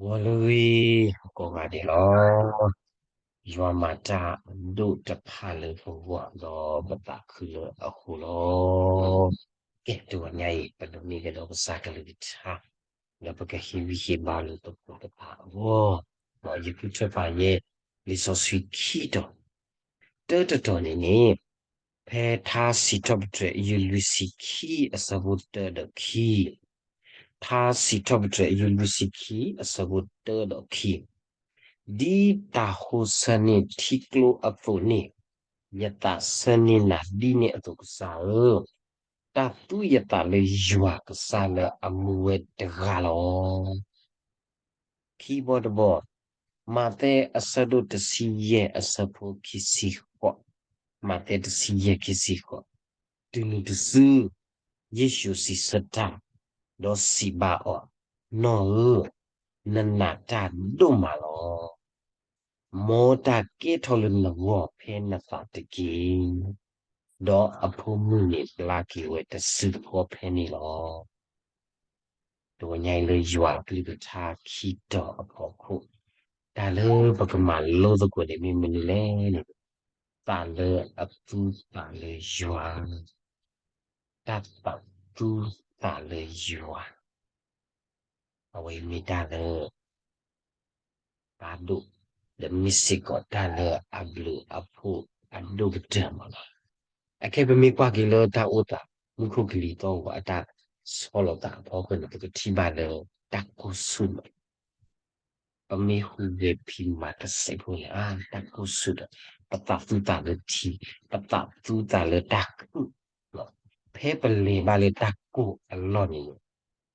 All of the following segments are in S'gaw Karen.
ဂီၤလၢအဂ့ၤ ကိးဂၤဒဲးလီၤ. ယွၤမၤတၢ်ဒိၣ်တဖၣ်လၢပဂီၢ် ဒီးပသးခုလၢအဃိလီၤ. ကဲ တဂီၤညါအံၤ ပဒိးန့ၢ်ကဒီးကစၢ်ကလုၢ်ကထါ ဒီးပကဟ့ၣ်ဂံၢ်ဟ့ၣ်ဘါလိာ်သကိးပသးအဂီၢ်, ဒီးယဃုထၢပာ်ယဲ လံာ်စီဆှံခံတီၤ, တၢတတီၤန့ၣ်န့ၣ် ဖဲထါစံးထီၣ်ပတြၢၤ အယုၢ်လွံၢ်ဆံခံ အဆၢဖိတၢဒီးခံ, ထါစံးထီၣ်ပတြၢၤ အယုၢ်လွံၢ်ဆံခံ အဆၢဖိတၢဒီးခံ, ဒ်တၢ်ဟိဆၢန့ၢ်ထံကျိအသိးန့ၣ်, ယသးဆၢန့ၢ်နၤဒ်န့ၣ်အသိး ကစၢ်ဧၢ, တၢ်သူယသးလၢယွၤကစၢ်လၢအမူဝဲတဂၤလီၤ. ခံဘီတဘီ, မးသဲအဆၢဒိၣ်တဆံယဲၢ်အဆၢဖိခံဆံဃိး, မးသဲတဆံယဲၢ်ခံဆံဃိး, တုၤနုၤတစု ယ့ၣ်ၡူးစံးဆၢတၢ်, ဒီးစံးဘၣ်အီၤ, နီၢ်ဧၢ, နနာ်တၢ်ဒိၣ်မးလီၤ. မ်တၢ်ကဲထီၣ်လၢနဂီၢ်ဖဲနသးတက့ၢ်. ဒီးအဖိမုၣ်န့ၣ်ပျၢ်က့ၤဝဲတစုဃီဖဲန့ၣ်လီၤ. တဂီၤညါအံၤလၢယွၤအကလုၢ်ကထါခံတီၤအဖီခိၣ်, တၢ်လၢပကမၤလိသကိးန့ၣ် မ့ၢ်မနုၤလဲၣ်န့ၣ်, သးလၢအသူသးလၢယွၤ, တၢ်သးသူသးလၢယွၤ အဝဲအံၤမ့ၢ်တၢ်လၢ ဖးဒိၣ်, ဒီးမ့ၢ်စ့ၢ်ကီးတၢ်လၢအဘျုးအဖှိၣ်အဒိၣ်ကတၢၢ်မးလီၤ. အခဲအံၤပမ့ၢ်ကွၢ်က့ၤလၢတၢ်အိၣ်သး မူခိၣ်ကလံၤသီၣ်ဂီၤအတၢ်ဆီလီၤသးအဖီခိၣ်န့ၣ် ပကထံၣ်ဘၣ်လၢတၢ်ကိၢ်ဆူၣ်မး ပမ့ၢ်ဟူးဂဲၤဖံးမၤတစဲးဖိန့ၣ် တၢ်ကိၢ်ဆူၣ်ဒီး ပသးသူသးလၢထံ, ပသးသူသးလၢတၢ်ခုၣ်, ဖဲပလဲၤဘၣ်လၢတၢ်ကိၢ်အလီၢ်န့ၣ်န့ၣ်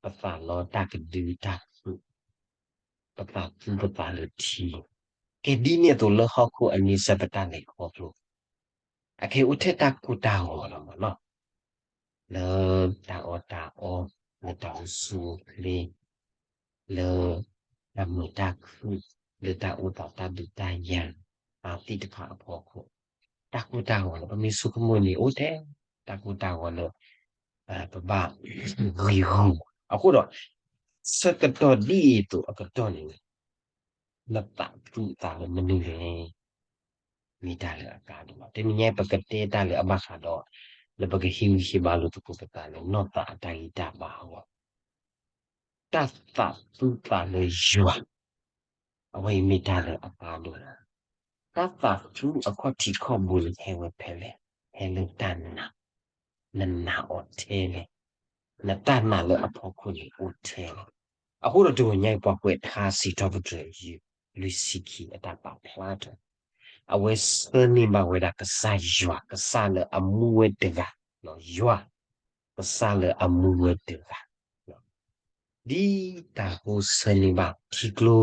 ပသးလီတၢ်ကဒုတၢ်ခုၣ်, ပသးသူပသးလၢထံ, ကဲဒ်န့ၣ်အသိးလၢဟီၣ်ခိၣ်အန့ဆၢၣ်ပတၢ်လဲၤခီဖျိ အခဲအံၤအိၣ်ထဲတၢ်ကိၢ်တၢ်ဂီၤလီၤမးနီၤ လၢတၢ်အီၣ်တၢ်အီ, လၢတၢ်အိၣ်ဆူၣ်အိၣ်ချ့, လၢတၢ်မုာ်တၢ်ခုၣ်, လၢတၢ်အိၣ်သးတၢ်ဒုးတၢ်ယၤ, အသ့ၣ်တဖၣ်အဖီခိၣ်, တၢ်ကိၢ်တၢ်ဂီၤလၢပမ့ၢ်ဆိကမိၣ်န့ၣ် အိၣ်ထဲတၢ်ကိၢ်တၢ်ဂီၤလၢ ပဘၣ်ဂံၢ်ဂူာ်, အဃိဒီး ဆၢကတီၢ်ဒ်အံၤအသိးအကတီၢ်န့ၣ် နသးသူသးလၢမနုၤလဲၣ် မ့ၢ်တၢ်လၢအကါဒိၣ်လီၤ. တနံၤညါပကတဲတၢ်လၢအဘၣ်ဃးဒီး လၢပကဟ့ၣ်ဂံၢ်ဟ့ၣ်ဘါလိာ်သကိးပသးလၢနီၢ်သးအတၢ်ဂံၢ်တၢ်ဘါအဂီၢ်, တၢ်သးသူသးလၢယွၤ, အဝဲအံၤမ့ၢ်တၢ်လၢအကါဒိၣ်လီၤ. တၢ်သးသူအခီၣ်ထံးခီၣ်ဘိန့ၣ်ဟဲဝဲဖဲလဲၣ်, ဟဲလၢတၢ်နာ်, နနာ်အီၤထဲလဲၣ်, နတၢ်နာ်လၢအဖီခိၣ်န့ၣ်အိၣ်ထဲလဲၣ်. အဃိဒီးတဂီၤညါအံၤ ပှၤကွဲးထါစံးထီၣ်ပတြၢၤ လွံၢ်ဆံခံအတၢ်ပာ်ဖျါထီၣ်, အဝဲဆၢန့ၢ်ဘၣ်ဝဲဒၣ်ကစၢ်ယွၤ ကစၢ်လၢအမူဝဲတဂၤ, ယွၤ, ကစၢ်လၢအမူဝဲတဂၤ ဒ်တၢ်ဟိဆၢန့ၢ်ဘၣ်ထံကျိ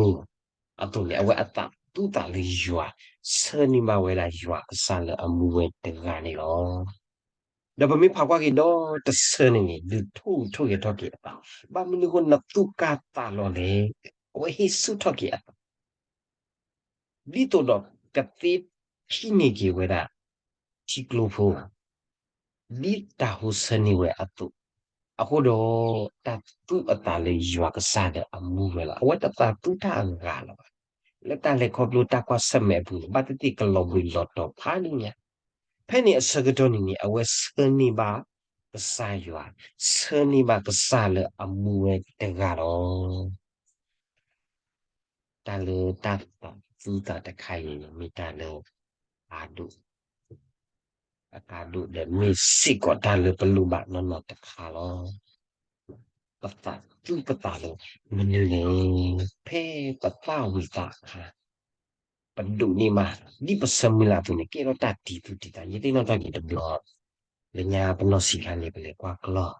အသိးန့ၣ် အဝဲအသးသူသးလၢယွၤ, ဆၢန့ၢ်ဘၣ်ဝဲဒၣ်ယွၤကစၢ်လၢအမူဝဲတဂၤန့ၣ်လီၤ. ဒီးပမ့ၢ်ဖးကွၢ်က့ၤဒီးတဆၢန့ၣ်န့ၣ် ဒုးထိၣ်ဂဲၤထီၣ်က့ၤအသး, ဘၣ်မနုၤအဃိနသူၣ်ကါသးလီၤလဲၣ်, အဝဲဟ့ၣ်ဆူၣ်ထီၣ်က့ၤအသး ဒ်သိးဒီးကသ့ထံၣ်န့ၢ်က့ၤဝဲဒၣ် ထံကျိဖိ ဒ်တၢ်ဟိဆၢန့ၢ်ဝဲအသိး, အဃိဒီး တၢ်သူအသးလၢယွၤကစၢ်လၢအမူဝဲလီၤ. အဝဲတသးသူတၢ်အဂၤလၢၤဘၣ်. လၢတၢ်လဲၤခီဖျိတၢ်ကွၢ်ဆၢၣ်မဲာ်အပူၤန့ၣ် ဘၣ်သ့ၣ်သ့ၣ်ကလီၤဘှံးလီၤတီၤဖးဒိၣ်ညါ, ဖဲန့ၣ်အဆၢကတီၢ်န့ၣ်န့ၣ် အဝဲဆၢန့ၢ်ဘၣ်ကစၢ်ယွၤ, ဆၢန့ၢ်ဘၣ်ကစၢ်လၢအမူဝဲတဂၤလီၤ. တၢ်လၢတၢ်သးသူသးတခါအံၤန့ၣ် မ့ၢ်တၢ်လၢအကါဒိၣ်, အကါဒိၣ်ဒီးမ့ၢ်စ့ၢ်ကီးတၢ်လၢပလိၣ်ဘၣ်နီၢ်နီၢ်တခါလီၤ. ပသးသူပသးလၢမနုၤလဲၣ်, ဖဲပသၣ်ဝံၤသးအခါ ပဒိးန့ၢ်ဘၣ် ဒ်ပဆၢမုၢ်လၢ်အသိးန့ၣ် ကဲထီၣ်တၢ်တံၤသူၣ်တံၤသး, ယသ့ၣ်နီၣ်ထီၣ်က့ၤတဘျီ လၢညါပနီၢ်ဆံးခါန့ၣ် ပလဲၤကွၢ်ကျီၢ်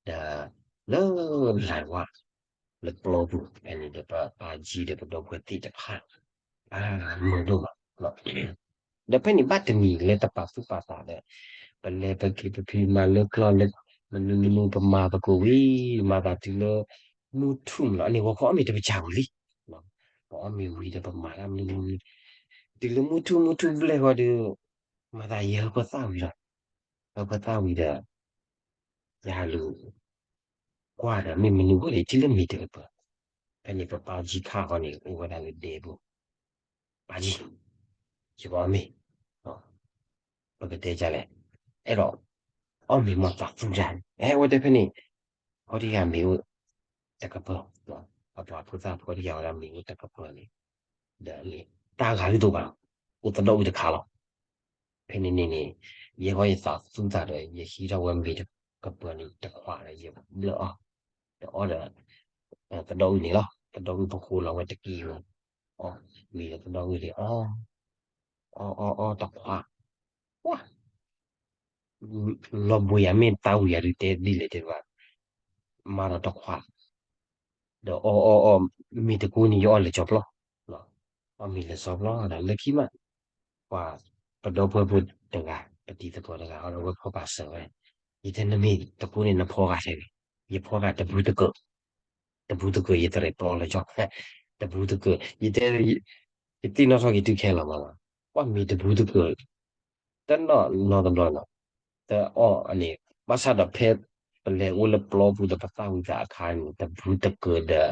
ဒီး လၢလၢ်ဝါ လၢပျီပူၤဖဲန့ၣ်ဒီး ပပာ်ကံဒီးပဒီပုၢ်ဝဲၢ်သ့ၣ်တဖၣ် မုာ်ဒိၣ်မး, ဒီးဖဲန့ၣ်ဘၣ်တနံၤလဲၤတပာ်သူၣ်ပာ်သးဒီး ပလဲၤပက့ၤပဖံးမၤလၢကျီၢ်လၢ မနုၤမနုၤပမၤသကိးဝံၤ မၤသးတုၤလၢ မုၢ်ထူၣ်မးလီၤ, အန့ၣ်ဂီၤခီအီၣ်မ့ၤတပစၢ်ဝံၤလံ, ပအီၣ်မ့ၤဝံၤဒီးပမၤတၢ်မနုၤမနုၤ, တုၤလၢမုၢ်ထူၣ်မုၢ်ထူၣ်ဘျဲၣ်ဃီဒီး မၤသးယဟၢဖၢသၣ်ဝံၤလီၤ, ဟၢဖၢသၣ်ဝံၤဒီး ယဟးလူၤ ကွၢ်ဒီးမ့ၢ်မနုၤအဃိလဲၣ် ထံၣ်လၢမ့ၤတကပၤ, ဖဲန့ၣ်ပပၢ်ကံခါဃီန့ၣ် အိၣ်ဝဲဒၣ်လၢဒဲပူၤ, ပၢ်ကံ, ယကအီၣ်မ့ၤ, ပကတဲဒ်လဲၣ်, အဲၣ်ဒိး အီၣ်မ့ၤမ့ၢ်သးသူတၢ်န့ၣ် အဲၣ်ဝဲတဲဖဲန့ၣ်, ဖီတယၤမ့ၤအိၣ်တကပၤ, အပှၤဖိသၣ်ဖီတယၤဝဲဒၣ်မ့ၤအိၣ်တကပၤန့ၣ်, ဒီးန့ၣ် တၢ်ဂၤဂ့ၤတအိၣ်ဘၣ်, အိၣ်သဒီးအုၣ်တခါလီၤ. ဖဲန့ၣ်န့ၣ်န့ၣ် ယဲဃီယသးသူသးဒီး ယဟံးထီၣ်ဝဲမ့ၤတကပၤန့ၣ်တခွးဒီး ယဘျၢၣ်အီၣ်, ဒီးအီၣ်ဒီး သဒီးအုၣ်န့ၣ်လီၤ. သဒီးအုၣ်ပဃိလီၤဝဲတက့ၢ်ဝဲ, အီၣ်မ့ၤဒီးသဒီးအုၣ်န့ၣ် အီၣ် အီၣ်အီၣ်အီၣ်တခွး, ပှၢ် လီၤဘှံးယၤမ့ၢ်တၢ်ဝံၤယၤဒုးတဲဒ်လဲၣ်တဲဘၣ်, မၤဒီးတခွး, ဒီးအီၣ်အီၣ်အီၣ် မ့ၤတကိးန့ၣ် ယအီၣ်လၢကၠီပျီ, အီၣ်မ့ၤလၢကၠီပျီဒီး လၢခံမး ပှၤပဒီပုၢ်ဝဲၢ်ဖိတဂၤ ပတံၤသကိးတဂၤ အီၣ်ဒီးဝဲဖီပာ်စၢၤဝဲ, ယတဲနမ့ၤတကိးန့ၣ် နဖီဂာ်ထဲန့ၣ်, ယဖီဂာ်တဘူးတကၢၢ်, တဘူးတကၢၢ် ယတရဲၣ်ပျီလၢကၠီ, တဘူးတကၢၢ် ယတဲ, ယသ့ၣ်နီၣ်ထီၣ်က့ၤတုၤခဲလီၤမးလီၤ, ပှၢ်မ့ၤတဘူးတကၢၢ် တနီၤနီၤတဘျီနီၤ, တအီၣ်န့ၣ် ဘၣ်ဆၣ်ဒီးဖဲပလဲၤအိၣ်လၢပျီပူၤဒီးပသၣ်ဝံၤသးအခါန့ၣ် တဘူးတကၢၢ်ဒီး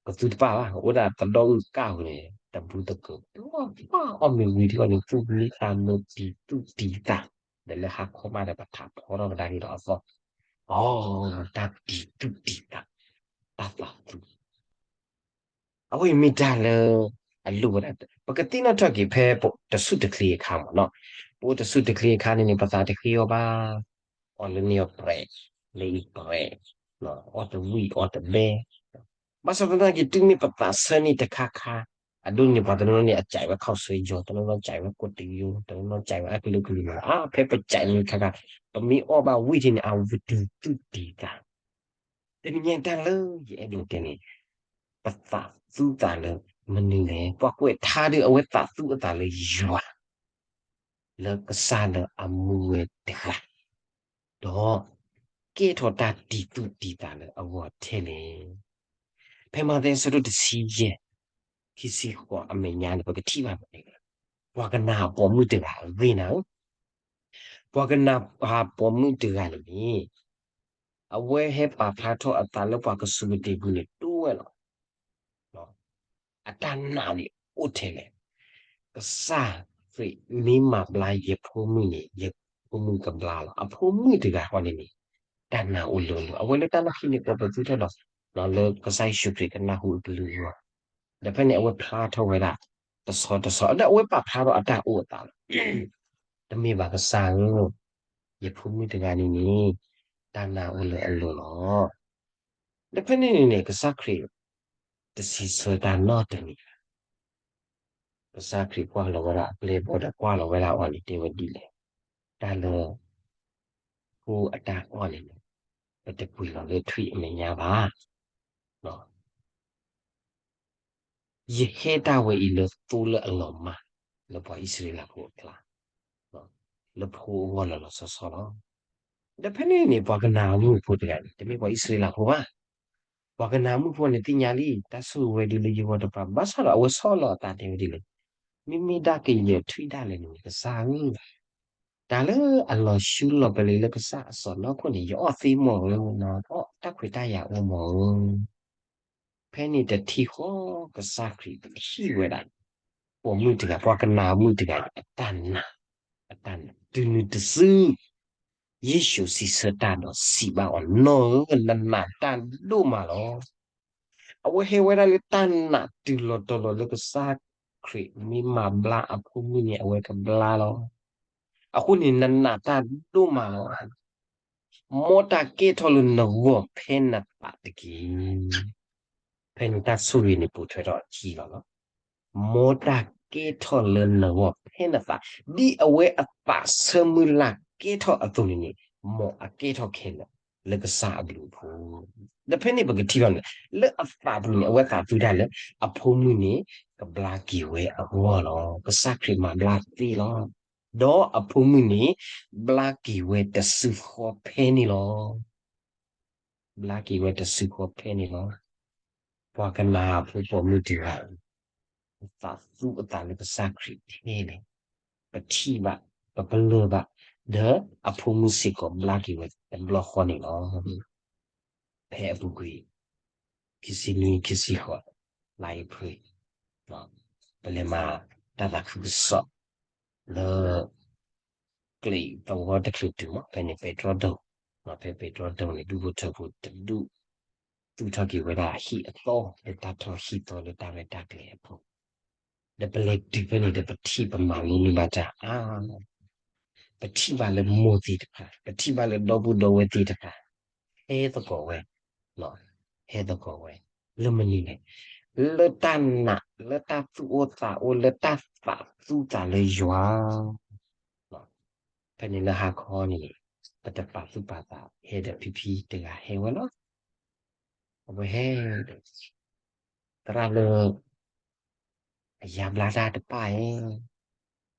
ကသူတပၣ်ဘၣ်, အိၣ်ဒၣ်သဒီးအုၣ်ကၣ်ဝဲန့ၣ် တဘူးတကၢၢ်, ပှၢ်အီၣ်မ့ၤဝံၤထံအီၤန့ၣ် သူၣ်မံသးမုာ်တံၤသူၣ်တံၤသး, ဒီးလၢဟါခီမးဒီးပထးဖီထီၣ်ကဒါက့ၤဒီးအသီၣ်, အီ တၢ်တံၤသူၣ်တံၤသး, တၢ်သးသူ အဝဲအံၤမ့ၢ်တၢ်လၢအလိၣ်ဝဲဒၣ်, ပကသ့ၣ်နီၣ်ထီၣ်က့ၤဖဲတဆူၣ်တချ့အခါမးနီၤ, ပအိၣ်တဆူၣ်တချ့အခါန့ၣ်န့ၣ် ပသးတဃ့အီၤဘၣ်, အီၣ်လၢန့ၣ်အီၤပြဲး, လၢအံၤပြဲး, အီၣ်တဝံၣ်အီၣ်တဘဲ, ဘၣ်ဆၣ်သနာ်က့ တုၤမ့ၢ်ပသးဆၢန့ၣ်တခါခါ, အဒိန့ၣ်ပှၤတနီၤနီၤန့ၣ် အကးဝဲခီၣ်ဆၢယီၤ, တနီၤနီၤကးဝဲကိးတယိ, တနီၤနီၤကးဝဲအကလုာ်ကလုာ်မး, အါ ဖဲပကးန့ၣ်တခါခါ, ပမ့ၢ်အီၣ်ဘၣ်ဝံၣ်ထံန့ၣ် အဝံၣ်တံၤသူၣ်တံၤသး တနံၤညါတၢ်လၢယအဲၣ်ဒိးတဲန့ၣ်, ပသးသူသးလၢမနုၤလဲၣ်, ပှၤကွဲးထါဒုးအဝဲသးသူအသးလၢယွၤ, လၢကစၢ်လၢအမူဝဲတဂၤ, ဒီးကဲထီၣ်တၢ်တံၤသူၣ်တံၤသးလၢအဂီၢ်ထဲလဲၣ်. ဖဲမးသဲအဆၢဒိၣ်တဆံယဲၢ်, ခံဆံဃိးအမဲာ်ညါန့ၣ် ပကထံၣ်ဘၣ်မနုၤလဲၣ်, ပှၤကနၤပိာ်မုၣ်တဂၤအဂ့ၢ်နၤဧၢ, ပှၤကနၤပိာ်မုၣ်တဂၤန့ၣ်န့ၣ် အဝဲဟဲပာ်ဖျါထီၣ်အသးလၢပှၤကစူးကတ့ၤပူၤန့ၣ် တိဝဲလီၤ. အတၢ်နာ်န့ၣ်အိၣ်ထဲလဲၣ်, ကစၢ်ခရံာ်မ့ၢ်မၤဘျါယဖိမုၣ်န့ၣ် ယဖိမုၣ်ကဘျါလီၤ. အဖိမုၣ်တဂၤဃီန့ၣ်န့ၣ် တၢ်နာ်အိၣ်လၢအလိၤ, အဝဲလၢတၢ်လီၢ်ခံန့ၣ် ပှၤပသူထၢၣ်ဒီး လၢကစၢ်ယ့ၣ်ၡူးခရံာ်ကနၢ်ဟူအကလုၢ်အဂီၢ်, ဒီးဖဲန့ၣ် အဝဲဖျါထီၣ်ဝဲဒၣ် တဆီတဆီ ဒီးအဝဲပာ်ဖျါထီၣ်အတၢ်အိၣ်အသးလီၤ. တမ့ၢ်ဘၣ်ကစၢ်ဧၢ, ယဖိမုၣ်တဂၤန့ၣ်န့ၣ် တၢ်နာ်အိၣ်လၢအလိၤလီၤ. ဒီးဖဲန့ၣ်န့ၣ်န့ၣ် ကစၢ်ခရံာ် တစံးဆၢတၢ်နီတမံၤဘၣ်. ကစၢ်ခရံာ်ကွၢ်လီၤဝဲဒၣ်အပျဲၢ်အဘီၣ်ဒီးကွၢ်လီၤဝဲဒၣ်အီၤန့ၣ် တဲဝဲဒ်လဲၣ်, တၢ်လၢ ဖိအတၢ်အီၣ်န့ၣ်န့ၣ် ပတကွံာ်လီၤလၢထွံၣ်အမဲာ်ညါဘၣ်. ယဟဲတၢ်ဝဲအံၤလၢသိလၢအလီၤမၢ် လၢပှၤအံၣ်စရ့လးဖိအကျါ, လၢဖိအဂီၢ်လီၤလီၤဆီဆီလီၤ. ဒီးဖဲန့ၣ်န့ၣ် ပှၤကနၤအမုၣ်ဖိတဂၤန့ၣ် တမ့ၢ်ပှၤအံၣ်စရ့လးဖိဘၣ်. ပှၤကနၤအမုၣ်ဖိန့ၣ် သ့ၣ်ညါလံ တၢ်ဆိၣ်ဂ့ၤဝဲဒ်လၢယဂီၢ်တပၤ, ဘၣ်ဆၣ်ဒီးအဝဲဆီၣ်လီၤအသးတဲဝဲဒ်လဲၣ်, မ့မ့ၢ်ဒၣ်ကယဲၢ်ထွံၣ်ဒၣ်လဲာ်န့ၣ် ကစၢ်ဧၢ, တၢ်လၢအလီၤဆူလီၤပလ့ၤလၢကစၢ်အစီၢ်နီၤခိၣ်န့ၣ် ယအီၣ်သ့မ့ၢ်ဧါ, တၢ်ခွဲးတၢ်ယာ်အိၣ်မ့ၢ်ဧါ. ဖဲန့ၣ်တထံၣ်ဃီ ကစၢ်ခရံာ်ထံၣ်ဝဲဒၣ် ပိာ်မုၣ်တဂၤ, ပှၤကနၤအမုၣ်တဂၤန့ၣ် အတၢ်နာ်, အတၢ်နာ်တုၤနုၤတစု ယ့ၣ်ၡူးစံးဆၢတၢ်ဒီးစံးဘၣ်အီၤ, နီၢ်ဧၢ, နနာ်တၢ်ဒိၣ်မးလီၤ. အဝဲဟဲဝဲဒၣ်လၢတၢ်နာ်တုၤလီၤတီၤလီၤလၢကစၢ်ခရံာ်မ့ၢ်မၤဘျါအဖိမုၣ်န့ၣ် အဝဲကဘျါလီၤ. အဃိန့ၣ် နနာ်တၢ်ဒိၣ်မးလီၤ. မ်တၢ်ကဲထီၣ်လၢနဂီၢ်ဖဲနသးတက့ၢ်. ဖဲန့ၣ်တၢ်ဆိၣ်ဂ့ၤန့ၣ် ပိာ်ထွဲထီၣ်အခံလီၤလီၤ. မ်တၢ်ကဲထီၣ်လၢနဂီၢ်ဖဲနသး, ဒ်အဝဲအသးဆၢမုၢ်လၢ်ကဲထီၣ်အသိးန့ၣ်န့ၣ်, မ်အကဲထီၣ်ခဲလၢာ်လၢကစၢ်အဘျုးအဖှိၣ်. ဒီးဖဲန့ၣ်ပကထံၣ်ဘၣ်န့ၣ်, လၢအသးပူၤန့ၣ် အဝဲသးသူတၢ်လၢ အဖိမုၣ်န့ၣ် ကဘျါက့ၤဝဲအဂီၢ်လီၤ. ကစၢ်ခရံာ်မၤဘျါသ့လီၤ. ဒီးအဖိမုၣ်န့ၣ် ဘျါက့ၤဝဲတစုဃီဖဲန့ၣ်လီၤ. ဘျါက့ၤဝဲတစုဃီဖဲန့ၣ်လီၤ. ပှၤကနၤအဖိပိာ်မုၣ်တဂၤအံၤ အသးသူအသးလၢကစၢ်ခရံာ်ထဲလဲၣ်, ပထံၣ်ဘၣ်, ပပလၢၢ်ဘၣ်, ဒီးအဖိမုၣ်စ့ၢ်ကီးဘျါက့ၤဝဲတဘျီဃီန့ၣ်လီၤ. ဖဲအပူၤကွံာ် ခံဆံနွံ ခံဆံဃိး လါအ့ဖြ့ၣ် ပလဲၤမၤတၢ်သးခုကစီၣ် လၢ ကျဲးသဝီတချုးတုၤမး ဖဲန့ၣ်ပဲတြီဒိၣ်, ဖဲပဲတြီဒိၣ်န့ၣ် ဒူၣ်ဖိထၢဖိတဒူၣ် သူၣ်ထီၣ်က့ၤဝဲဒၣ်ဟံၣ်အသီ လၢတၢ်ထီၣ်ဟံၣ်သီလၢတၢ်ရဲၣ်တၢ်ကျဲၤအဖီခိၣ်, ဒီးပလဲၤတုၤဖဲန့ၣ်ဒီး ပထံၣ်ပမၤလိန့ၢ်ဘၣ်တၢ်အါ ပထံၣ်ဘၣ်လၢမိၢ်သ့ၣ်တဖၣ်, ပထံၣ်ဘၣ်လၢဒီပုၢ်ဒီဝဲၢ်သ့ၣ်တဖၣ် ဟဲသကိးဝဲ, ဟဲသကိးဝဲ, လၢမနုၤလဲၣ်, လၢတၢ်နာ် လၢတၢ်သူၣ်အိၣ်သးအိၣ် လၢတၢ်သးသူသးလၢယွၤ, ဖဲန့ၣ်လၢဟါခီန့ၣ် ပတပာ်သူၣ်ပာ်သး ဟဲဒီးဖံဖံတဂၤဟဲဝဲလီၤ. အဝဲဟဲဒီး သရၣ်လၢ အယါဘျါတၢ်တပၣ်ဧါ,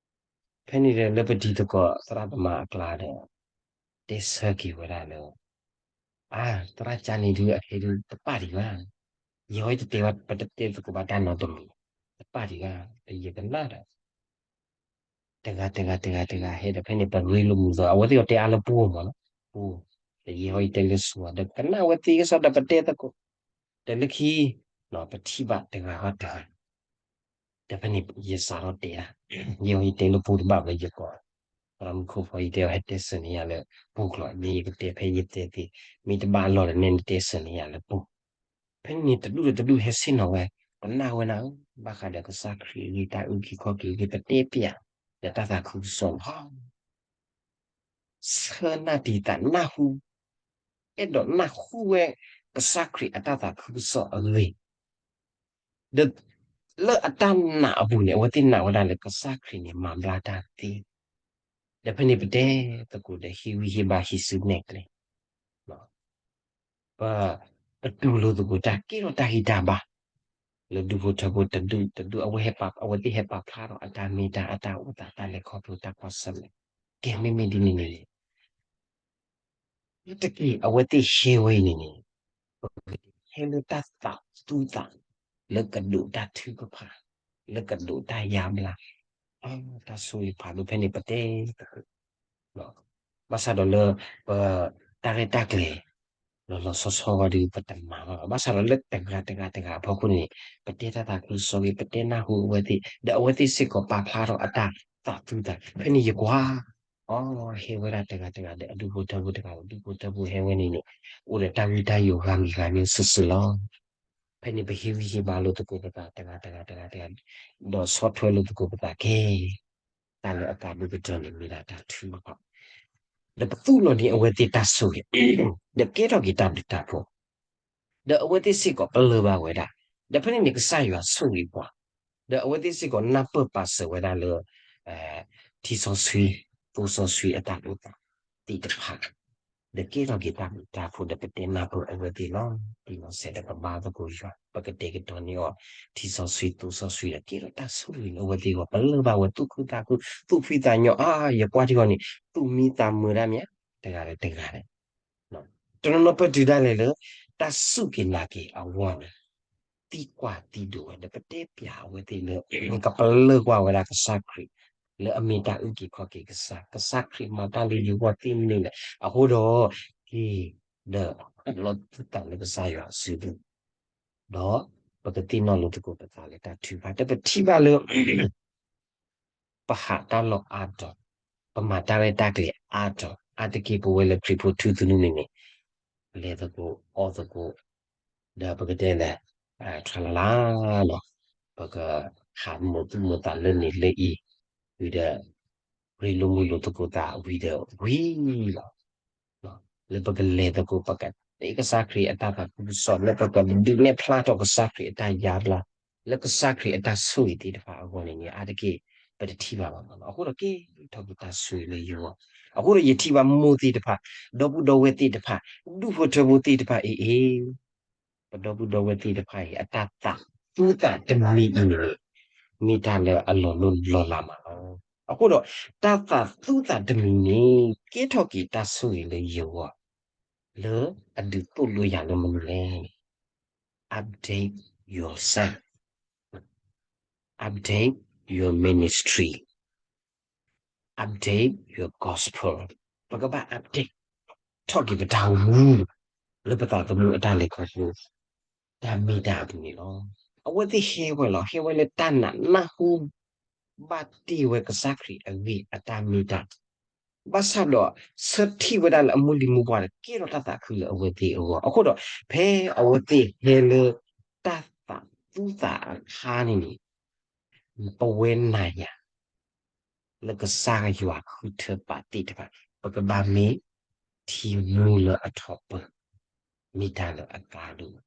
ဖဲန့ၣ်ဒီးလၢပဒံသကိးသရၣ်သမါအကျါဒီး တဲဆၢက့ၤဝဲဒၣ်လၢ အါ သရၣ်ကန့ၣ်ဒုး အခဲဒုးတပၣ်ဒံးဘၣ်, ယဟီယတတဲဘၣ် ပတတဲသကိးဘၣ်တၢ်နီတမံၤ, တပၣ်ဒံးဘၣ်, ဒီးယကနၣ်ဒီး တဂၤတဂၤတဂၤတဂၤဟဲဒီး ဖဲန့ၣ်ပရ့လိာ်မုာ်သီ အဝဲသ့ၣ်အီၤတဲအါလၢပှိၢ်မးလီၤ, ပှိၢ်, ဒီးယဟီယတဲလၢစိၤ ဒီးကနၣ်ဝဲသ့ကစီဒီးပတဲသကိး, ဒီးလၢခံ ပထံၣ်ဘၣ်တဂၤဃီတဂၤ ဒီးဖဲန့ၣ်ယစးထီၣ်တဲဒၣ်, ယဟီယတဲလၢပှိၢ်တဘၣ်ဘၣ်ယကိး, သရၣ်မုၣ်ခိၣ်ဖီယတဲအီၤ ဟဲတဲဆၢန့ၢ်ယၤလၢပှိၢ်ကျိာ်, ယကတဲဖဲယတဲသ့, မ့ၢ်တဘၣ်အလီၢ်ဒီး နဲနတဲဆၢန့ၢ်ယၤလၢပှိၢ်, ဖဲန့ၣ်တဒူၣ်ဒီးတဒူၣ်ဟဲဆ့ၣ်နီၤဝဲ, ပနာ်ဝဲနၤဧၢ, ဘၣ်ဃးဒီးကစၢ်ခရံာ်အဂ့ၢ် တၢ်အုၣ်က့ၤခီၣ်က့ၤအဂ့ၢ် ပတဲပျး ဒီးတၢ်သးခုကစီၣ်လီၤ. ဆၢနၢ်တံာ်သးနၢ်ဟူ, အဲၣ်ဒိးနၢ်ဟူဝဲ ကစၢ်ခရံာ်အတၢ်သးခုကစီၣ်အဂ့ၢ်, ဒီး လၢအတၢ်နာ်အပူၤန့ၣ် အဝဲသ့ၣ်နာ်ဝဲဒၣ်လၢကစၢ်ခရံာ်န့ၣ် မၤဘျါတၢ်သ့, ဒီးဖဲန့ၣ်ပတဲသကိးဒီးဟ့ၣ်ဂံၢ်ဟ့ၣ်ဘါဟံးစုနဲၣ်ကျဲ ပ ပတူၢ်လိာ်သကိးတၢ်ကဲထီၣ်တၢ်ဂံၢ်တၢ်ဘါ လၢဒူၣ်ဖိထၢဖိတဒူၣ်တဒူၣ် အဝဲဟဲပာ် အဝဲသ့ၣ်ဟဲပာ်ဖျါထီၣ်အတၢ်မ့ၢ်တၢ် အတၢ်အိၣ်သး တၢ်လဲၤခီဖျိ တၢ်ကွၢ်ဆၢၣ်မဲာ်, ကဲမ့မ့ၢ်ဒ်န့ၣ်န့ၣ် လၢတက့ၢ် အဝဲသ့ၣ်ဟဲဝဲအံၤန့ၣ်န့ၣ် ဟဲလၢတၢ်သးသူသး လၢကဒိးတၢ်ထုကဖၣ် လၢကဒိးတၢ်ယါဘျါ တၢ်ဆိၣ်ဂ့ၤဖးဒိၣ်ဖဲန့ၣ်ပတဲသကိး ဘၣ်ဆၣ်ဒီးလၢ ပ တၢ်ရဲၣ်တၢ်ကျဲၤ လီၤလီၤဆီဆီဝဲဒီး ပတမၤဘၣ်ဘၣ်. ဘၣ်ဆၣ်ဒီးလၢတဂၤတဂၤတဂၤအဖီခိၣ်န့ၣ် ပတဲတၢ်သးခုကစီၣ်ဂ့ၤ ပတဲနၢ်ဟူအဝဲသ့ၣ် ဒီးအဝဲသ့ၣ်စ့ၢ်ကီးပာ်ဖျါထီၣ်အတၢ်သးသူသး ဖဲန့ၣ်ယကွၢ် အီ ဟဲဝဲဒၣ်တဂၤတဂၤဒီး အဒူၣ်ဖိထၢဖိတဂၤဒီး ဒူၣ်ဖိထၢဖိဟဲဝဲန့ၣ်န့ၣ် အိၣ်ဒီးတၢ်ဂံၢ်တၢ်ယိာ်ဂၤမံၤဂၤမံၤစုာ်စုာ်လီၤ. ဖဲန့ၣ်ပဟ့ၣ်ဂံၢ်ဟ့ၣ်ဘါလိာ်သကိးပသးတဂၤတဂၤတဂၤတဂၤ ဒီးဆီၣ်ထွဲလိာ်သကိးပသးကဲ တၢ်လၢအကါဒိၣ်ကတၢၢ်န့ၣ် မ့ၢ်ဒၣ်တၢ်ထုကဖၣ် ဒီးပသူၣ်လီၤန့ၢ်အဝဲသ့ၣ်တၢ်ဆိၣ်ဂ့ၤ ဒီးကဲထီၣ်က့ၤတၢ်ဘျုးတၢ်ဖှိၣ် ဒီးအဝဲသ့ၣ်စ့ၢ်ကီးပလၢၢ်ဘၣ်ဝဲဒၣ် ဒီးဖဲန့ၣ်န့ၣ် ကစၢ်ယွၤဆိၣ်ဂ့ၤပှၤ ဒီးအဝဲသ့ၣ်စ့ၢ်ကီးနၢ်ပၢၢ်ပာ်စၢၤဝဲဒၣ်လၢ ထံစီဆှံ သိစီဆှံအတၢ်အိၣ်သးသ့ၣ်တဖၣ် ဒီးကဲထီၣ်က့ၤတၢ်ဘျုးတၢ်ဖှိၣ် ဒီးပတဲနၢ်ပၢၢ်အဝဲသ့ၣ်လီၤ. ဒ်လီၤစဲးဒီးပဘါသကိးယွၤ ပကတဲာ်ကတီၤန့ၢ်အီၤ ထံစီဆှံသိစီဆှံဒီး ကဲထီၣ်တၢ်ဆိၣ်ဂ့ၤန့ၣ် အဝဲသ့ၣ်ဂီၢ် ပလၢၢ်ဘၣ်ဝဲသူၣ်ခုသးခု သူၣ်ဖှံသးညီ အါ ယကွၢ်ထံဂီၢ်န့ၣ် သူၣ်မံသးမုာ်ဒၣ်မ့ၢ် တဂၤဒီးတဂၤဒီး တနီၤနီၤပတုာ်ဒၣ်လဲာ်လၢ တၢ်စူၢ်က့ၤနာ်က့ၤအဂီၢ်န့ၣ် သံကွၢ်သံဒိးဝဲ ဒီးပတဲပျးအဝဲသ့ၣ်လၢ ကပလၢၢ်ကွၢ်ဝဲဒၣ်ကစၢ်ခရံာ် လၢအမ့ၢ်တၢ်အုၣ်က့ၤခီၣ်က့ၤကစၢ်, ကစၢ်ခရံာ်မၤတၢ်လၢယဂီၢ်သ့ၣ်မနုၤလဲၣ်. အဃိဒီး က့ၤ ဒီးလီၤသူၣ်သးလၢကစၢ်ယွၤအစုပူၤ ဒီးပကသ့ၣ်နီၣ်လိာ်သကိးပသးလၢတၢ်ထုကဖၣ် တပထံၣ်ဘၣ်လၢ ပဟးတၢ်လီၢ်အါတီၤ, ပမၤတၢ်ရဲၣ်တၢ်ကျဲၤအါတီၤ, အါတက့ၢ်ပဝဲလၢခရံာ်ဖိထူသနူန့ၣ်န့ၣ်, လဲၤသကိး အီၣ်သကိး, ဒီးပကတဲလဲၣ်, ထြၢလၢ်လၢ်လီၤ, ပကဟးမိၢ်သူၣ်မိၢ်သးလၢန့ၣ်လၢအံၤ, ဝံၤဒီး ရ့လိာ်မုာ်လိာ်သကိးသးဝံၤဒီးဝံၤလီၤ. လၢပကလဲၤသကိး ပကတဲကစၢ်ခရံာ်အတၢ်သးခုကစီၣ် လၢပကဒုးနဲၣ်ဖျါထီၣ်ကစၢ်ခရံာ်အတၢ်ယါဘျါ လၢကစၢ်ခရံာ်အတၢ်ဆိၣ်ဂ့ၤသ့ၣ်တဖၣ်အဂီၢ်န့ၣ်န့ၣ် အါတက့ၢ် ပတထံၣ်ဘၣ်ဘၣ်မးလီၤ. အဃိဒီးကဲထီၣ်က့ၤတၢ်ဆိၣ်ဂ့ၤလၢယဂီၢ်, အဃိဒီးယထံၣ်ဘၣ်မိၢ်သ့ၣ်တဖၣ်, ဒီပုၢ်ဒီဝဲၢ်သ့ၣ်တဖၣ်, ဒူၣ်ဖိထၢဖိသ့ၣ်တဖၣ်အံၤအ့ၣ် ပဒီပုၢ်ဒီဝဲၢ်သ့ၣ်တဖၣ်အံၤ အတၢ်သးသူသးတမံၤအံၤန့ၣ် မ့ၢ်တၢ်လၢအလီၤလိၢ်လီၤလးမးလီၤ. အဃိဒီး တၢ်သးသူသးတမံၤန့ၣ် ကဲထီၣ်က့ၤတၢ်ဆိၣ်ဂ့ၤလၢယဂီၢ် လၢအဒုးသိၣ်လိယၤလၢမနုၤလဲၣ်. Update yourself, update your ministry, update your gospel. ပကဘၣ် update ထီၣ်က့ၤပတၢ်အိၣ်မူ လၢပသးသမူအတၢ်လဲၤခီဖျိ တၢ်မ့ၢ်တၢ်အပူၤန့ၣ်လီၤ. အဝဲသ့ၣ်ဟဲဝဲလီၤ, ဟဲဝဲလၢတၢ်နာ်နၢ်ဟူ ဘၣ်တ့ၢ်ဝဲကစၢ်ခရံာ်အဂ့ၢ်အတၢ်မ့ၢ်တၢ်, ဘၣ်ဆၣ်ဒီး ဆၢထံၣ်ဝဲဒၣ်လၢအမူလံၤမူပှၤဒီး ကဲထီၣ်တၢ်သးခုလၢအဝဲသ့ၣ်အဂီၢ်. အဃိဒီး ဖဲအဝဲသ့ၣ်ဟဲလၢ တၢ်သးသူသးအခါန့ၣ်န့ၣ် ပဝဲနၤယၤ လၢကစၢ်ယွၤဃုထၢပာ်သ့ၣ်တဖၣ် ပကဘၣ်မ့ၢ်ထံမူလၢအထီၣ်ပၢၢ်, မ့ၢ်တၢ်လၢအကါဒိၣ်.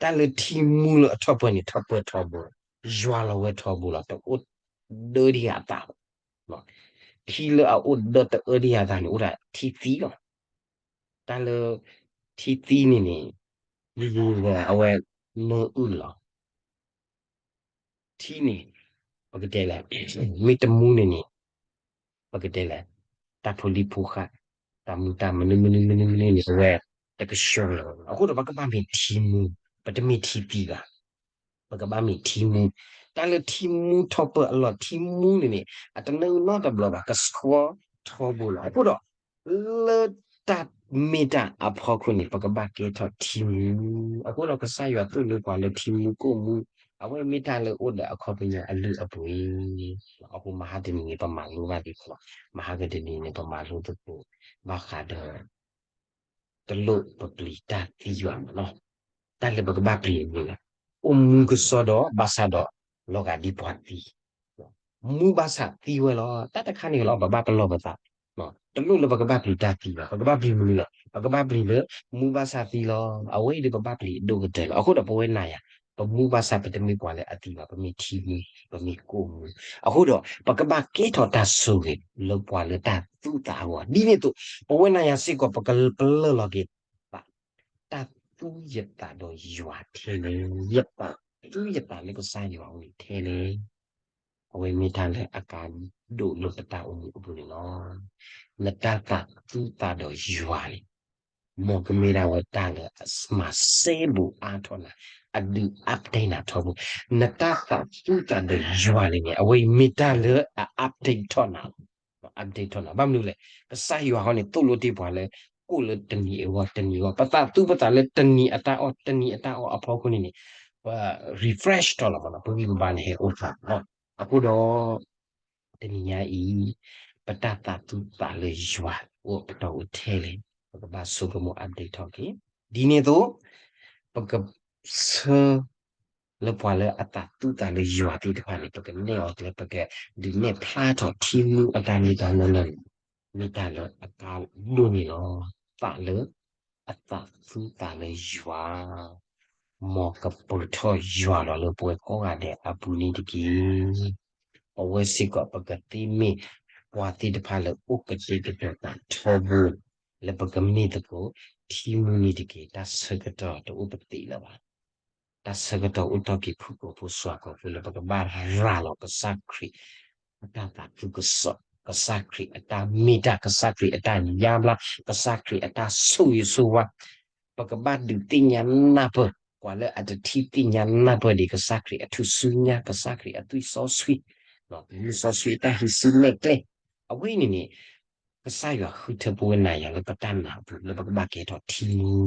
တၢ်လၢထံမူလၢအထီၣ်ပၢၢ်န့ၣ် ထီၣ်ပၢၢ်ထီဘိ, ယွၤလီၤဝဲထီဘိလီၤ, တအိၣ်ဒၢဒံးယၤအသးဘၣ်. ထံလၢအအိၣ်ဒၢတအၢဒံးယၤအသးန့ၣ် အိၣ်ဒၣ်ထံသံလီၤ. တၢ်လၢထံသံန့ၣ်န့ၣ် အဝဲနၢအုၣ်လီၤ. ထံန့ၣ် ပကတဲလဲၣ်, မ့ၢ်တမူန့ၣ်န့ၣ် ပကတဲလဲၣ်, တၢ်ဖိလံၤဖိဃၢ်, တၢ်မူတၢ်မနုၤမနုၤမနုၤမနုၤန့ၣ် အဝဲတကဆှၢလၢၤ. အဃိဒီးပကဘၣ်မ့ၢ်ထံမူ, ပတမ့ၢ်ထံသံဘၣ်. ပကဘၣ်မ့ၢ်ထံမူ, တၢ်လၢထံမူထီၣ်ပၢၢ်အလီၢ်, ထံမူန့ၣ်န့ၣ် အတနၢအုၣ်နီတဘျီဘၣ်, ကဆှီထီဘိလီၤ. အဃိဒီး လၢတၢ်မ့ၢ်တၢ်အဖီခိၣ်န့ၣ် ပကဘၣ်ကဲထီၣ်ထံမူ. အဃိဒီးကစၢ်ယွၤသိၣ်လိပှၤလၢထံမူကိၣ်မူ, အဝဲမ့ၢ်တၢ်လၢအိၣ်ဒီးအခီပညီအလုၢ်အပှ့ၤ. အဃိမဟါတနံၤန့ၣ် ပမၤလိဘၣ်သ့ၣ်လီၤ. မဟါကတနံၤန့ၣ် ပမၤလိသကိး ဘၣ်ဃးဒီး တလိၣ်ပပျံၤတၢ်သံယွၤမးနီၤ. တၢ်လၢပကဘၣ်ပျံၤန့ၣ်လီၤ, အိၣ်မူကစီဒီး ဘၣ်ဆၣ်ဒီး လီၤဂာ်ဒ်ပှၤသံ, မူဘၣ်ဆၣ်သံဝဲလီၤ. တၢ်တခါန့ၣ်လီၤ ပဘၣ်ပလီၢ်ပသး, တလိၣ်လၢပကဘၣ်ပျံၤတၢ်သံဘၣ်, ပကဘၣ်ပျံၤမနုၤလဲၣ်, ပကဘၣ်ပျံၤလၢ မူဘၣ်ဆၣ်သံလီၤ. အဝဲအံၤဒီးပဘၣ်ပျံၤအဒိၣ်ကတၢၢ်လီၤ. အဃိဒီးပဝဲနၤယၤ ပမူဘၣ်ဆၣ်ပတမ့ၢ်ပှၤလၢအသံဘၣ်, ပမ့ၢ်ထံမူ, ပမ့ၢ်ကိၣ်မူ. အဃိဒီး ပကဘၣ်ကဲထီၣ်တၢ်ဆိၣ်ဂ့ၤလၢပှၤလၢတၢ်သူသးအဂီၢ်. ဒ်န့ၣ်အသိး ပဝဲနၤယၤစ့ၢ်ကီး ပကပလၢၢ်လီၤက့ၤ တၢ်သူယသးဒီးယွၤထဲလဲၣ်, ယသးသူယသးလၢကစၢ်ယွၤအအိၣ်န့ၣ်ထဲလဲၣ်. အဝဲမ့ၢ်တၢ်လၢအကါဒိၣ်လၢပတၢ်အိၣ်မူအပူၤန့ၣ်လီၤ. နတၢ်သးသူသးဒီးယွၤန့ၣ် မ်ကမ့ၢ်ဒၣ်ဝဲတၢ်လၢအမၤစဲဘူးအါထီၣ်နၤ, အဒုး update နၤထီဘိ. နတၢ်သးသူသးဒီးယွၤန့ၣ်န့ၣ် အဝဲအံၤမ့ၢ်တၢ်လၢအ update ထီၣ်နၤလီၤ. update ထီၣ်နၤ ဘၣ်မနုၤလဲၣ်, ကစၢ်ယွၤဃီန့ၣ် သိၣ်လိတ့ၢ်ပှၤလၢ ကိၣ်လၢတနံၤအဂီၢ်တနံၤအဂီၢ်, ပသးသူပသးလၢတနံၤအတၢ်အီၣ် တနံၤအတၢ်အီၣ်အဖီခိၣ်န့ၣ်န့ၣ် ပ refresh ထီၣ်လီၤမးနီၤ, ပဂံၢ်ပဘါန့ၣ်ဟဲအိၣ်ဖးလီၤ. အဃိဒီး တနံၤညါအံၤ ပတၢ်သးသူသးလၢယွၤ အိၣ်ပတီၢ်အိၣ်ထဲလဲၣ်, ပကဘၣ်ဆိကမိၣ် update ထီၣ်က့ၤ. ဒ်န့ၣ်အသိး ပကဆၢ လၢပှၤလၢအသးသူသးလၢယွၤသ့ၣ်တဖၣ်န့ၣ် ပကနဲၣ်အီၤကျဲ ပကဒုးနဲၣ်ဖျါထီၣ်ထံမူအတၢ်မ့ၢ်တၢ်နီၢ်နီၢ်န့ၣ် မ့ၢ်တၢ်လၢအကါဒိၣ်န့ၣ်လီၤ. သးလၢ အသးသူသးလၢယွၤ မ်ကပၢၤထီၣ်ယွၤလီၤလၢပဝဲကိးဂၤဒဲးအပူၤန့ၣ်တက့ၢ်. ပဝဲစ့ၢ်ကီး ပကသ့မ့ၢ်ပှၤသ့ၣ်တဖၣ်လၢအိၣ်ကတဲာ်ကတီၤသးထီဘိ လၢပကမ့ၢ်သကိး ထံမူန့ၣ်တက့ၢ်. တၢ်ဆၢကတီၢ်တအိၣ်ပသ့လၢၤဘၣ်. တၢ်ဆၢကတီၢ်အိၣ်တ့ၢ်က့ၤ ဖုၣ်ကိာ်ဖိစီၤကိာ်ဖိလၢပကဘၣ်ရၤလီၤကစၢ်ခရံာ် အတၢ်သးခုကစီၣ်, ကစၢ်ခရံာ်အတၢ်မ့ၢ်တၢ်, ကစၢ်ခရံာ်အတၢ်ယါဘျါ, ကစၢ်ခရံာ်အတၢ်ဆိၣ်ဂ့ၤဆိၣ်ဝါ, ပကဘၣ်ဒုးသ့ၣ်ညါနၢ်ပၢၢ်, ပှၤလၢအတထံၣ်သ့ၣ်ညါနၢ်ပၢၢ်ဒံး ကစၢ်ခရံာ်အထူၣ်စုညါ, ကစၢ်ခရံာ်အသွံၣ်စီဆှံ, လံာ်စီဆှံအတၢ်ဟံးစုနဲၣ်ကျဲ, အဝဲအံၤန့ၣ်န့ၣ် ကစၢ်ယွၤဃုထၢပဝဲနၤယၤလၢပတၢ်နာ်အပူၤ လၢပကဘၣ်ကဲထီၣ်ထံမူ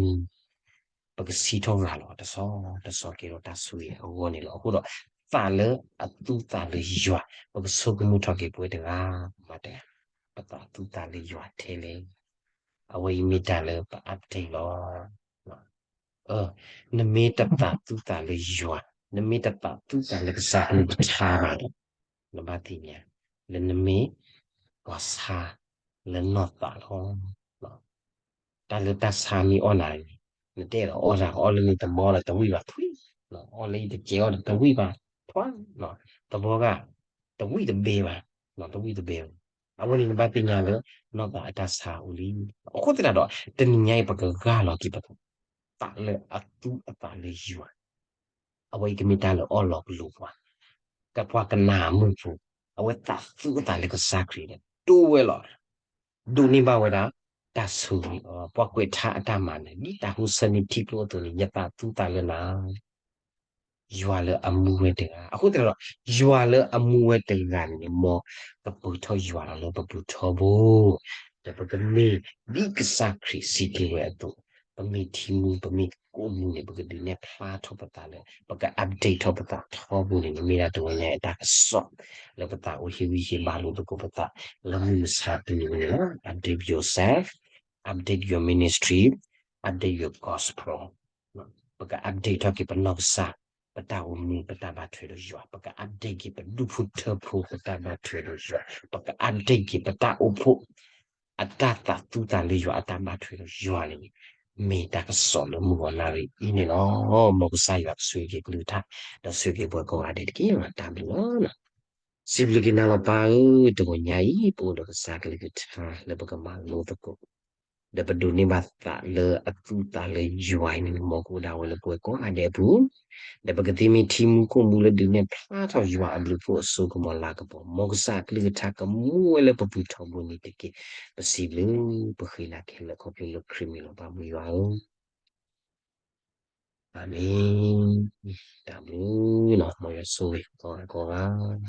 ပကစံးထီၣ်ရၤလီၤတဆီတဆီကဲထီၣ်တၢ်ဆိၣ်ဂ့ၤအဂီၢ်န့ၣ်လီၤ. အဃိဒီး သးလၢအသူသးလၢယွၤ ပကဆိကမိၣ်ထီၣ်က့ၤပဝဲတဂၤမးတဂၤ, ပသးသူသးလၢယွၤထဲလဲၣ်. အဝဲအံၤမ့ၢ်တၢ်လၢပ update လီၤ. နမ့ၢ်တသးသူသးလၢယွၤ, နမ့ၢ်တသးသူသးလၢကစၢ်အကလုၢ်ကထါဘၣ်ဒီး နဘၣ်သ့ၣ်ညါ လၢနမ့ၢ်ပှၤဆါလၢနီၢ်သးလီၤ. တၢ်လၢတၢ်ဆါမ့ၢ်အီၣ်နၤန့ၣ် နတဲဒီးအီၣ်တၢ် အီၣ်လၢန့ၣ်တဘီဒီးတဝံၣ်ဘၣ်ထွံၣ်, အီၣ်လၢယတကဲအီၣ်ဒီးတဝံၣ်ဘၣ်ထွါ, တဘီဂာ် တဝံၣ်တဘဲဘၣ်, တဝံၣ်တဘဲဘၣ်. အဝဲန့ၣ်နဘၣ်သ့ၣ်ညါလၢ နီၢ်သးအတၢ်ဆါအိၣ်လံ. အဃိသတးဒီး တနံၤညါအံၤ ပကဂၢ်လီၤက့ၤပသး သးလၢအသူအသးလၢယွၤ, အဝဲအံၤကမ့ၢ်တၢ်လၢအီၣ်လီၤကလူးပှၤ, ကပှၤကနၣ်မုၣ်ဖိ, အဝဲသးသူအသးလၢကစၢ်ခရံာ်န့ၣ် တိဝဲလီၤ ဒိးန့ၢ်ဘၣ်ဝဲဒၣ် တၢ်ဆိၣ်ဂ့ၤအီၤ, ပှၤကွဲးထါအတၢ်မၤနၢၤ ဒ်တၢ်ဟူဆၢန့ၢ်ထံကျိအသိးန့ၣ် ယသးသူသးလၢနၤ, ယွၤလၢအမူဝဲတဂၤ. အဃိသတးဒီး ယွၤလၢအမူဝဲတဂၤန့ၣ် မ်ကပၢၤထီၣ်ယွၤလီၤလၢပပူၤထီဘိ, ဒီးပကမ့ၢ်ဒ်ကစၢ်ခရံာ်စံးက့ၤဝဲအသိး, ပမ့ၢ်ထံမူ ပမ့ၢ်ကိၣ်မူန့ၣ် ပကဒုးနဲၣ်ဖျါထီၣ်ပသးလၢ ပက update ထီၣ်ပသးထီဘိန့ၣ် မ့ၢ်ဒၣ်တဝီညါအတၢ်ကစီၣ် လၢပသးအိၣ်ဟ့ၣ်ဂံၢ်ဟ့ၣ်ဘါလိာ်သကိးပသး လၢမုၢ်မဆါတနံၤန့ၣ်လီၤ. Update yourself, update your ministry, update your gospel. ပက update ထီၣ်က့ၤပနီၢ်ကစၢ်, ပတၢ်အိၣ်မူ ပတၢ်ဘၣ်ထွဲဒီးယွၤ, ပက update က့ၤပဒူၣ်ဖိထၢဖိ ပတၢ်ဘၣ်ထွဲဒီးယွၤ, ပက update က့ၤပတၢ်အိၣ်ဖှိၣ် အတၢ်သးသူသးလၢယွၤ အတၢ်ဘၣ်ထွဲဒီးယွၤန့ၣ် မ့ၢ်တၢ်ကစီၣ်လၢမုၢ်ဂီၤနၣ်ရံၣ်အံၤန့ၣ်လီၤ. မ်ကစၢ်ယွၤကဆိၣ်ဂ့ၤက့ၤအကလုၢ်ကထါ ဒီးဆိၣ်ဂ့ၤက့ၤပှၤကိးဂၤဒဲးတက့ၢ်. တၢ်ဘျုးလီၤ. စံးဘျုးက့ၤနၤလီၤပၢ်ဧၢ, တဂီၤညါအံၤ ပအိၣ်ဒီးကစၢ်ကလုၢ်ကထါလၢပကမၤလိသကိး ဒီးပဒိးန့ၢ်ဘၣ်သးလၢအသူသးလၢယွၤအံၤန့ၣ် မ်ကအိၣ်ဒၣ်ဝဲလၢပှၤကိးဂၤဒဲးအပူၤ, ဒီးပကသ့မ့ၢ်ထံမူကိၣ်မူလၢဒုးနဲၣ်ဖျါထီၣ်ယွၤအဘျုးအဖှိၣ်အစိကမီၤလၤကပီၤ, မ်ကစၢ်အကလုၢ်ကထါကမူဝဲလၢပပူၤထီဘိန့ၣ်တက့ၢ်. ပစံးဘျုးပဃ့နၤခဲလၢာ် ခီဖျိလၢခရံာ်မ့ၢ်လီၤပၢ်မုၢ်ယွၤဧၢ, အၤမ့ၣ်. တၢ်ဘျုးလီၤ. မ်ယွၤဆိၣ်ဂ့ၤကိးဂၤကိးဂၤ